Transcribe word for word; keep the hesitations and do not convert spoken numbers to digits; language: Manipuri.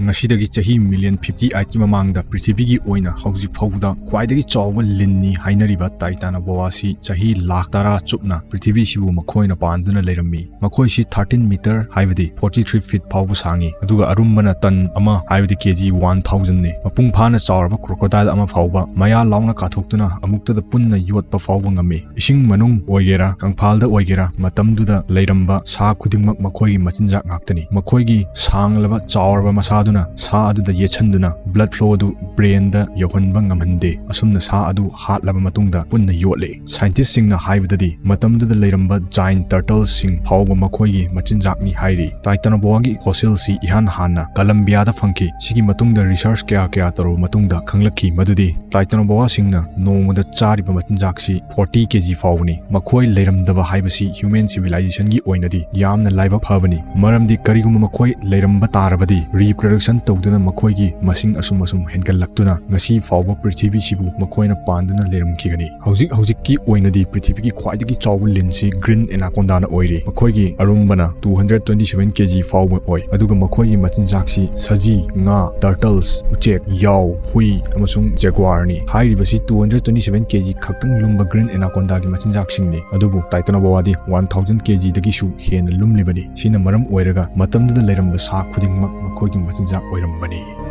ꯉꯁꯤꯗꯒꯤ ꯆꯍꯤ ꯃꯤꯂꯤꯌꯟ ꯐꯤꯐꯇꯤ ꯑꯩꯠꯀꯤ ꯃꯃꯥꯡꯗ ꯄ꯭ꯔꯤꯊꯤꯕꯤꯒꯤ ꯑꯣꯏꯅ ꯍꯧꯖꯤꯛ ꯐꯥꯎꯕꯗ ꯈ꯭ꯋꯥꯏꯗꯒꯤ ꯆꯥꯎꯕ ꯂꯤꯟꯅꯤ ꯍꯥꯏꯅꯔꯤꯕ ꯇꯥꯏꯇꯥꯅꯣꯕꯣ ꯑꯁꯤ ꯆꯍꯤ ꯂꯥꯈ ꯇꯔꯥ ꯆꯨꯞꯅ ꯄ꯭ꯔꯤꯊꯤꯕꯤꯁꯤꯕꯨ ꯃꯈꯣꯏꯅ ꯄꯥꯟꯗꯨꯅ ꯂꯩꯔꯝꯃꯤ꯫ ꯃꯈꯣꯏꯁꯤ ꯊꯥꯔꯇꯤꯟ ꯃꯤꯇꯔ, ꯍꯥꯏꯕꯗꯤ ꯐꯣꯔꯇꯤ ꯊ꯭ꯔꯤ ꯐꯤꯠ ꯐꯥꯎꯕ ꯁꯥꯡꯉꯤ, ꯑꯗꯨꯒ ꯑꯔꯨꯝꯕꯅ ꯇꯟ ꯑꯃ, ꯍꯥꯏꯕꯗꯤ ꯀꯦ ꯖꯤ ꯋꯥꯟ ꯊꯥꯎꯖꯟꯅꯤ꯫ ꯃꯄꯨꯡ ꯐꯥꯅ ꯆꯥꯎꯔꯕ ꯀ꯭ꯔꯣꯀꯣꯗꯥꯏꯜ ꯑꯃ ꯐꯥꯎꯕ ꯃꯌꯥ ꯂꯥꯎꯅ ꯀꯥꯊꯣꯛꯇꯨꯅ ꯑꯃꯨꯛꯇꯗ ꯄꯨꯟꯅ ꯌꯣꯠꯄ ꯐꯥꯎꯕ ꯉꯝꯃꯤ꯫ ꯏꯁꯤꯡ ꯃꯅꯨꯡ ꯑꯣꯏꯒꯦꯔꯥ, ꯀꯪꯐꯥꯜꯗ ꯑꯣꯏꯒꯦꯔꯥ, ꯃꯇꯝꯗꯨꯗ ꯂꯩꯔꯝꯕ ꯁꯥ ꯈꯨꯗꯤꯡꯃꯛ ꯃꯈꯣꯏꯒꯤ ꯃꯆꯤꯟꯖꯥꯛ ꯉꯥꯛꯇꯅꯤ꯫ ꯃꯈꯣꯏꯒꯤ ꯁꯥꯡꯂꯕ ꯆꯥꯎꯔꯕ ꯃꯁꯥꯗꯨꯅ ꯁꯥ ꯑꯗꯨꯗ ꯌꯦꯠꯁꯟꯗꯨꯅ ꯕ꯭ꯂꯗ ꯐ꯭ꯂꯣ ꯑꯗꯨ ꯕ꯭ꯔꯦꯟꯗ ꯌꯧꯍꯟꯕ ꯉꯝꯍꯟꯗꯦ꯫ ꯑꯁꯨꯝꯅ ꯁꯥ ꯑꯗꯨ ꯍꯥꯠꯂꯕ ꯃꯇꯨꯡꯗ ꯄꯨꯟꯅ ꯌꯣꯠꯂꯦ꯫ ꯁꯥꯏꯟꯇꯤꯁꯁꯤꯡꯅ ꯍꯥꯏꯕꯗꯗꯤ ꯃꯇꯝꯗꯨꯗ ꯂꯩꯔꯝꯕ ꯖꯥꯏꯟ ꯇꯔꯇꯜꯁꯤꯡ ꯐꯥꯎꯕ ꯃꯈꯣꯏꯒꯤ ꯃꯆꯤꯟꯖꯥꯛꯅꯤ ꯍꯥꯏꯔꯤ꯫ ꯇꯥꯏꯇꯥꯅꯣꯕꯣꯋꯥꯒꯤ ꯐꯣꯁꯤꯜꯁꯤ ꯏꯍꯥꯟ ꯍꯥꯟꯅ ꯀꯂꯝꯕꯤꯌꯥꯗ ꯐꯪꯈꯤ꯫ ꯁꯤꯒꯤ ꯃꯇꯨꯡꯗ ꯔꯤꯁꯔꯆ ꯀꯌꯥ ꯀꯌꯥ ꯇꯧꯔꯕ ꯃꯇꯨꯡꯗ ꯈꯪꯂꯛꯈꯤ ꯃꯗꯨꯗꯤ ꯇꯥꯏꯇꯥꯅꯣꯕꯣꯋꯥꯁꯤꯡꯅ ꯅꯣꯡꯃꯗ ꯆꯥꯔꯤꯕ ꯃꯆꯤꯟꯖꯥꯛꯁꯤ ꯐꯣꯔꯇꯤ ꯀꯦ ꯖꯤ ꯐꯥꯎꯕꯅꯤ꯫ ꯃꯈꯣꯏ ꯂꯩꯔꯝꯗꯕ ꯍꯥꯏꯕꯁꯤ ꯍ꯭ꯌꯨꯃꯦꯟ ꯁꯤꯚꯤꯂꯥꯏꯖꯦꯁꯟꯒꯤ ꯑꯣꯏꯅꯗꯤ ꯌꯥꯝꯅ ꯂꯥꯏꯕꯛ ꯐꯕꯅꯤ, ꯃꯔꯝꯗꯤ ꯀꯔꯤꯒꯨꯝꯕ ꯃꯈꯣꯏ ꯂꯩꯔꯝꯕ ꯇꯥꯔꯕꯗꯤ ꯔꯤꯄ꯭ꯔꯗꯛꯁꯟ ꯇꯧꯗꯨꯅ ꯃꯈꯣꯏꯒꯤ ꯃꯁꯤꯡ ꯑꯁꯨꯝ ꯑꯁꯨꯝ ꯍꯦꯟꯒꯠꯂꯛꯇꯨꯅ ꯉꯁꯤ ꯐꯥꯎꯕ ꯄ꯭ꯔꯤꯊꯤꯕꯤꯁꯤꯕꯨ ꯃꯈꯣꯏꯅ ꯄꯥꯟꯗꯨꯅ ꯂꯩꯔꯝꯈꯤꯒꯅꯤ꯫ ꯍꯧꯖꯤꯛ ꯍꯧꯖꯤꯛꯀꯤ ꯑꯣꯏꯅꯗꯤ ꯄ꯭ꯔꯤꯊꯤꯕꯤꯒꯤ ꯈ꯭ꯋꯥꯏꯗꯒꯤ ꯆꯥꯎꯕ ꯂꯤꯟꯁꯤ ꯒ꯭ꯔꯤꯟ ꯑꯦꯅꯥꯀꯣꯟꯗꯥꯅ ꯑꯣꯏꯔꯤ꯫ ꯃꯈꯣꯏꯒꯤ ꯑꯔꯨꯝꯕꯅ ꯇꯨ ꯍꯟꯗ꯭ꯔꯦꯠ ꯇ꯭ꯋꯦꯟꯇꯤ ꯁꯚꯦꯟ ꯀꯦ ꯖꯤ ꯐꯥꯎꯕ ꯑꯣꯏ, ꯑꯗꯨꯒ ꯃꯈꯣꯏꯒꯤ ꯃꯆꯤꯟꯖꯥꯛꯁꯤ ꯁꯖꯤ, ꯉꯥ, ꯇꯔꯇꯜꯁ, ꯎꯆꯦꯛ, ꯌꯥꯎ, ꯍꯨꯏ ꯑꯃꯁꯨꯡ ꯖꯦꯒ꯭ꯋꯥꯔꯅꯤ꯫ ꯍꯥꯏꯔꯤꯕꯁꯤ ꯇꯨ ꯍꯟꯗ꯭ꯔꯦꯠ ꯇ꯭ꯋꯦꯟꯇꯤ ꯁꯚꯦꯟ ꯀꯦ ꯖꯤ ꯈꯛꯇꯪ ꯂꯨꯝꯕ ꯒ꯭ꯔꯤꯟ ꯑꯦꯅꯥꯀꯣꯟꯗꯥꯒꯤ ꯃꯆꯤꯟꯖꯥꯛꯁꯤꯡꯅꯤ, ꯑꯗꯨꯕꯨ ꯇꯥꯏꯇꯥꯅꯣꯕꯣꯋꯥꯗꯤ ꯋꯥꯟ ꯊꯥꯎꯖꯟ ꯀꯦ ꯖꯤꯗꯒꯤꯁꯨ ꯍꯦꯟꯅ ꯂꯨꯝꯂꯤꯕꯅꯤ꯫ ꯁꯤꯅ ꯃꯔꯝ ꯑꯣꯏꯔꯒ ꯃꯇꯝꯗꯨꯗ ꯂꯩꯔꯝꯕ ꯁꯥ ꯈꯨꯗꯤꯡꯃꯛ ꯃꯈꯣꯏꯒꯤ ꯃꯆꯤꯟꯖꯥꯛ ꯑꯣꯏꯔꯝꯕꯅꯤ꯫